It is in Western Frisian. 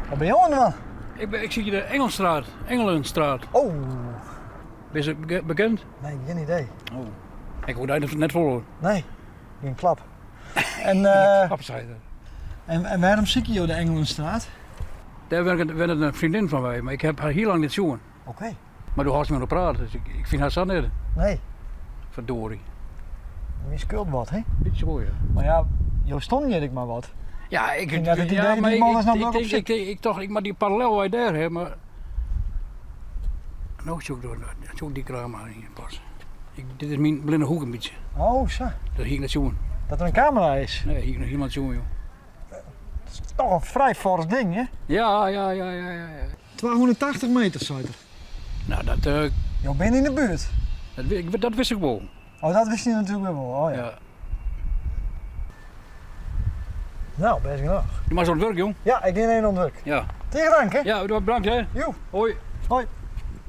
Wat binne jo oan it dwaan? Ik, ben, ik sykje de Engelstraat, Engelenstraat. Oh. Is it bekend? Nee, gjin idee. Oh. Ik hoor daar net vol hoor. Nee, gjin klap. En, uh, klap sei er. En, en wêrom sykje jo de Engelenstraat? Dêr wennet, wennet in freondin fan my, mar ik ha har hiel lang net sjoen. Oké. Mar do hâldst my oan de praat, dus ik, ik fyn har sa net. Nee. Verdorie. Myn skuld wat, hè? Bytsje wol, ja. Mar ja, jo stonden hjir ek mar wat. Ja, ik, ik, net it idee ja, die man is ik, ik, ik, ik, ik tocht, ik moat dy parallelwei dêr ha, mar no soe ik, soe ik dy kraam mar yn pas. Ik, dit is myn bline hoek in bytsje. Oh, sa. Dat hie ik net sjoen. Dat der in kamera is? Nee, hie ik noch hielendal sjoen, joh. Dat is toch in frij fors ding, hè? Ja, ja, ja, ja, ja. 280 meter, seit er. Nou, dat... Uh, Jo binne yn de buert? Dat, dat wist ik wol. Oh, dat wist je natuerlik wol, oh ja. ja. Nou, bêst genôch. Je moatst oan it wurk, jong. Ja, ik gean even oan it wurk. Ja. Tige dank, hè? Ja, bedankt, hè. Jo. Hoi. Hoi.